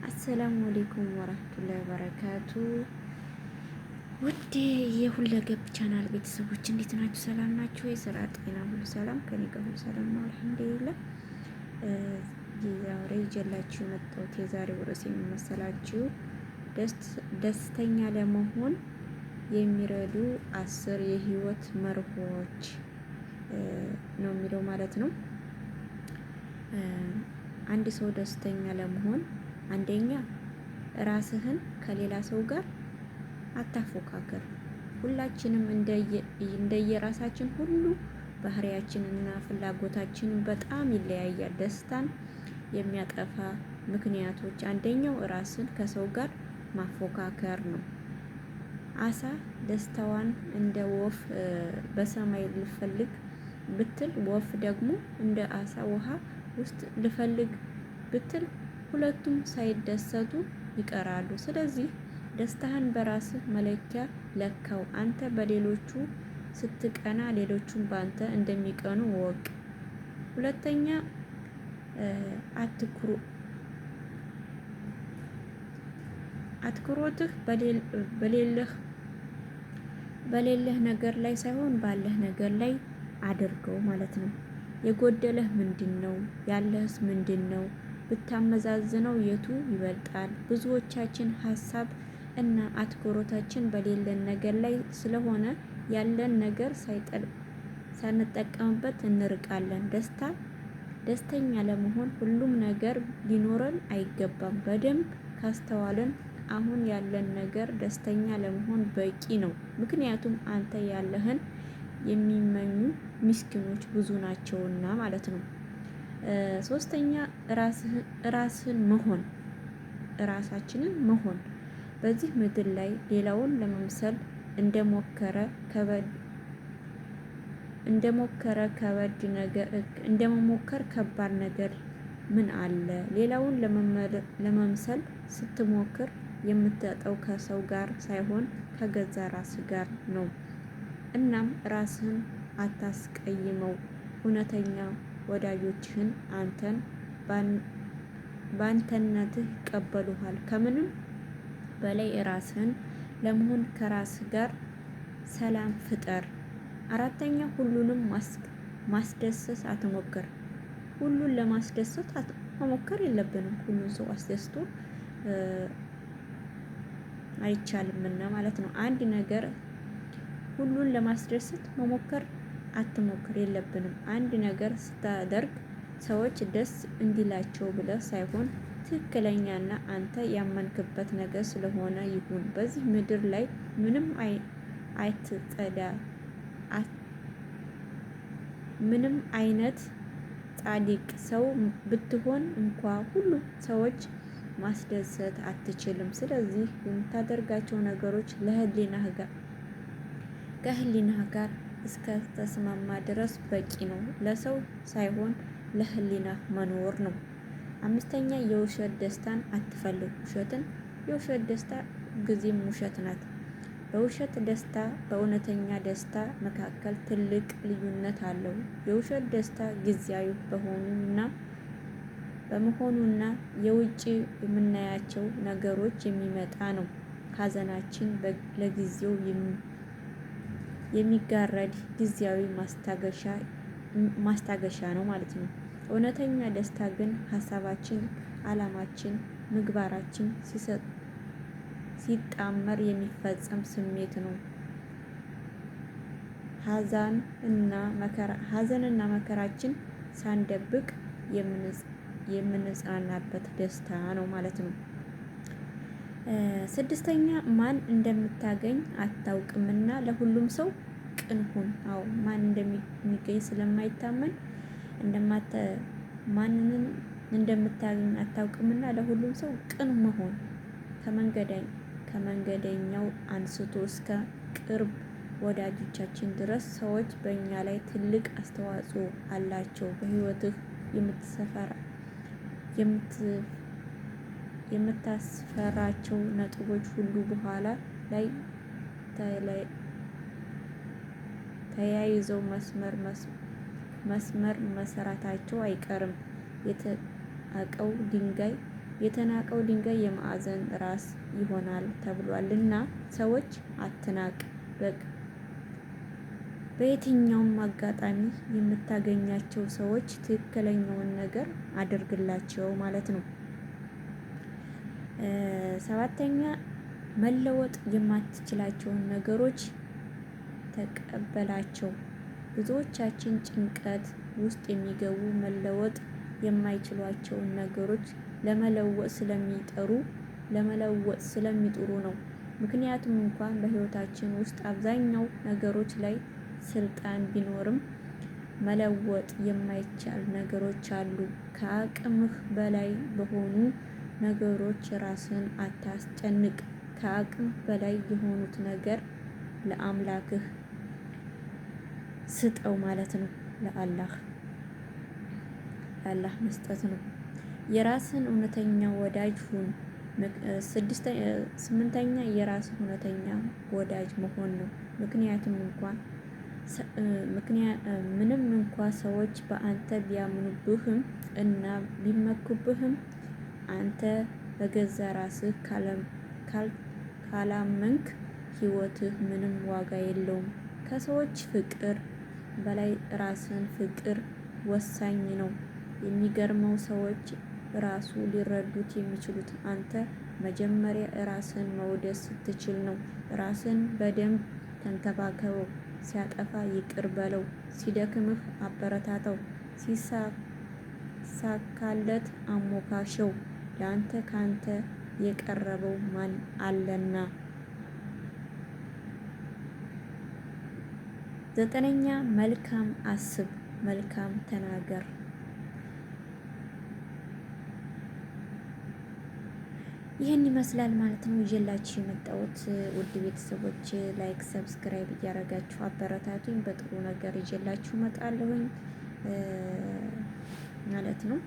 السلام عليكم ورحمة الله وبركاته። ውድ የሁለገብ ቻናል ቤተሰቦች እንዴት ናችሁ? ሰላም ናችሁ? የስራ ጤና ሁሉ ሰላም፣ ከኔ ጋር ሁሉ ሰላም ነው፣ الحمد لله። ዛሬ ይዤላችሁ የመጣሁት የዛሬው ርዕስ የሚመሰላችሁ ደስተኛ ለመሆን የሚረዱ 10 የህይወት መርሆች ነው የሚለው ማለት ነው። አንድ ሰው ደስተኛ ለመሆን አንደኛ ራስህን ከሌላ ሰው ጋር አታፎካከር። ሁላችንም እንደየራሳችን ሁሉ ባህሪያችንና ፍላጎታችን በጣም ይለያያል። ደስታን የሚያጠፋ ምክንያቶች አንደኛው ራስን ከሰው ጋር ማፎካከር ነው። አሳ ደስታዋን እንደ ወፍ በሰማይ ልፈልግ ብትል፣ ወፍ ደግሞ እንደ አሳ ውሃ ውስጥ ልፈልግ ብትል ሁለቱም ሳይደሰቱ ይቀራሉ። ስለዚህ ደስታህን በራስህ መለኪያ ለካው። አንተ በሌሎቹ ስትቀና ሌሎቹም በአንተ እንደሚቀኑ ወቅ። ሁለተኛ አትኩሮትህ በሌለህ ነገር ላይ ሳይሆን ባለህ ነገር ላይ አድርገው ማለት ነው። የጎደለህ ምንድን ነው? ያለህስ ምንድን ነው? ብታመዛዝነው የቱ ይበልጣል? ብዙዎቻችን ሀሳብ እና አትኩሮታችን በሌለን ነገር ላይ ስለሆነ ያለን ነገር ሳንጠቀምበት እንርቃለን። ደስተኛ ለመሆን ሁሉም ነገር ሊኖረን አይገባም። በደንብ ካስተዋልን አሁን ያለን ነገር ደስተኛ ለመሆን በቂ ነው። ምክንያቱም አንተ ያለህን የሚመኙ ምስኪኖች ብዙ ናቸውና ማለት ነው። ሶስተኛ ራስህን መሆን፣ ራሳችንን መሆን። በዚህ ምድር ላይ ሌላውን ለመምሰል እንደሞከረ ከበድ እንደሞከረ ከበድ ነገር እንደመሞከር ከባድ ነገር ምን አለ? ሌላውን ለመምሰል ስትሞክር የምታጣው ከሰው ጋር ሳይሆን ከገዛ ራስህ ጋር ነው። እናም ራስህን አታስቀይመው። እውነተኛ ወዳጆችህን አንተን በአንተነትህ ይቀበሉሃል። ከምንም በላይ ራስህን ለመሆን ከራስህ ጋር ሰላም ፍጠር። አራተኛ ሁሉንም ማስደሰት አትሞክር። ሁሉን ለማስደሰት መሞከር የለብንም። ሁሉን ሰው አስደስቶ አይቻልምና ማለት ነው። አንድ ነገር ሁሉን ለማስደሰት መሞከር አትሞክር የለብንም። አንድ ነገር ስታደርግ ሰዎች ደስ እንዲላቸው ብለህ ሳይሆን ትክክለኛና አንተ ያመንክበት ነገር ስለሆነ ይሁን። በዚህ ምድር ላይ ምንም አይትጸዳ ምንም አይነት ጻድቅ ሰው ብትሆን እንኳ ሁሉም ሰዎች ማስደሰት አትችልም። ስለዚህ የምታደርጋቸው ነገሮች ከህሊናህ ጋር እስከ ተስማማ ድረስ በቂ ነው። ለሰው ሳይሆን ለህሊናህ መኖር ነው። አምስተኛ የውሸት ደስታን አትፈልግ። ውሸትን የውሸት ደስታ ጊዜም ውሸት ናት። በውሸት ደስታ በእውነተኛ ደስታ መካከል ትልቅ ልዩነት አለው። የውሸት ደስታ ጊዜያዊ በመሆኑና የውጭ የምናያቸው ነገሮች የሚመጣ ነው። ሀዘናችን ለጊዜው የሚጋረድ ጊዜያዊ ማስታገሻ ነው ማለት ነው። እውነተኛ ደስታ ግን ሀሳባችን፣ አላማችን፣ ምግባራችን ሲጣመር የሚፈጸም ስሜት ነው። ሀዘንና መከራችን ሳንደብቅ የምንጽናናበት ደስታ ነው ማለት ነው። ስድስተኛ ማን እንደምታገኝ አታውቅምና ለሁሉም ሰው ቅን ሁን። አዎ ማን እንደሚገኝ ስለማይታመን እንደማተ ማንንም እንደምታገኝ አታውቅምና ለሁሉም ሰው ቅን መሆን ከመንገደኛው አንስቶ እስከ ቅርብ ወዳጆቻችን ድረስ ሰዎች በእኛ ላይ ትልቅ አስተዋጽኦ አላቸው። በህይወትህ የምታስፈራቸው ነጥቦች ሁሉ በኋላ ላይ ተያይዘው መስመር መሰራታቸው አይቀርም። የተናቀው ድንጋይ የተናቀው ድንጋይ የማዕዘን ራስ ይሆናል ተብሏልና ሰዎች አትናቅ። በየትኛውም አጋጣሚ የምታገኛቸው ሰዎች ትክክለኛውን ነገር አድርግላቸው ማለት ነው። ሰባተኛ፣ መለወጥ የማትችላቸውን ነገሮች ተቀበላቸው። ብዙዎቻችን ጭንቀት ውስጥ የሚገቡ መለወጥ የማይችሏቸውን ነገሮች ለመለወጥ ስለሚጥሩ ነው። ምክንያቱም እንኳን በህይወታችን ውስጥ አብዛኛው ነገሮች ላይ ስልጣን ቢኖርም መለወጥ የማይቻል ነገሮች አሉ። ከአቅምህ በላይ በሆኑ ነገሮች ራስህን አታስጨንቅ። ከአቅም በላይ የሆኑት ነገር ለአምላክህ ስጠው ማለት ነው። ለአላህ መስጠት ነው። የራስህን እውነተኛ ወዳጅ ሁን። ስምንተኛ፣ የራስህ እውነተኛ ወዳጅ መሆን ነው። ምክንያቱም እንኳን ምንም እንኳ ሰዎች በአንተ ቢያምኑብህም እና ቢመኩብህም አንተ በገዛ ራስህ ካላመንክ ህይወትህ ምንም ዋጋ የለውም። ከሰዎች ፍቅር በላይ ራስን ፍቅር ወሳኝ ነው። የሚገርመው ሰዎች ራሱ ሊረዱት የሚችሉት አንተ መጀመሪያ ራስህን መውደድ ስትችል ነው። ራስህን በደንብ ተንከባከበው። ሲያጠፋ ይቅር በለው፣ ሲደክምህ አበረታታው፣ ሲሳካለት አሞካሸው። ለአንተ ካንተ የቀረበው ማን አለና? ዘጠነኛ፣ መልካም አስብ፣ መልካም ተናገር። ይህን ይመስላል ማለት ነው ይዤላችሁ የመጣሁት። ውድ ቤተሰቦች፣ like፣ subscribe እያደረጋችሁ አበረታቱኝ። በጥሩ ነገር ይዤላችሁ እመጣለሁኝ ማለት ነው።